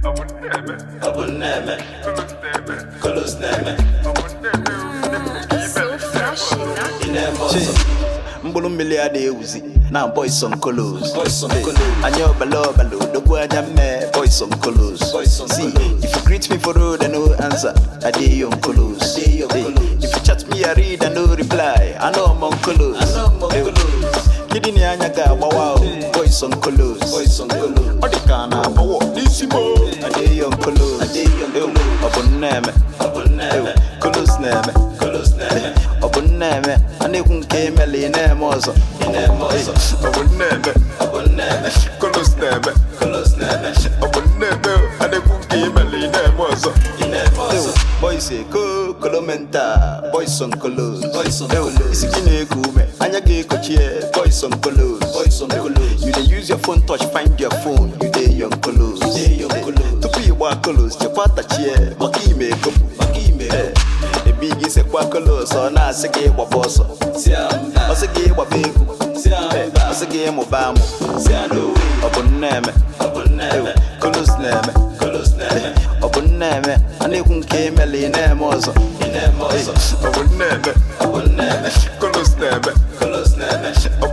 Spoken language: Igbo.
Ọ bụ nne-eme. Kolos na-eme. So flashy, Ị na-eme ọzọ. Mkpụrụ mmiri a na-ewuzi na boys on colos. Boys on colos. Anya ọbala ọbala odogwu anya mme boys on colos. Boys on See, colos. if you greet me for road, I no answer. I dey on colos. I dey on colos. If you chat me, I read, I no reply. I know I'm on colos. I know I'm on colos. Kidney anya ga-agbawa o boys on colos. Boys on colos. Ọ dị ka a na-agbawọ n'isi mo. I dey on colos. I dey on colos. Ọ bụ nne-eme. Ọ bụ nne-eme. Colos na-eme. Kolos na-eme. Ọ bụ nne-eme. A na-ekwu nke emele, ị na-eme ọzọ. Ị na-eme ọzọ. Ọ bụ nne-eme. Ọ bụ nne-eme. Kolos na-eme. Kolos na-eme. Ọ bụ nne-eme. A na-ekwu nke imele, ị na-eme ọzọ. Ị na-eme ọzọ. Boys eko kolomenta, boys on colos. Boys on colos. Isi gị na-eku ume, anya ga-ekochie, boys on colos. Boys on colos. You dey use your phone touch find your phone, you dey on colos. Dey on colos. Tupu ịgba colos, chekwa tachie maka ime ekopụ. Maka ime ekopụ. Ebi gị sekwa colos, ọ na-asị gị gbaba ọsọ. Si mba. Ọ sị gị gbaba egwu. Si mba. Ọ sị gị mụba amụ. Si no way. Ọ bụ nne-eme. Ọ bụ nne-eme. Colos na-eme. Kolos na-eme. Ọ bụ nne-eme. A na-ekwu nke emele, ị na-eme ọzọ. Ị na-eme ọzọ. Ọ bụ nne-eme. Ọ bụ nne-eme. Kolos na-eme. Kolos na-eme. Ọ bụ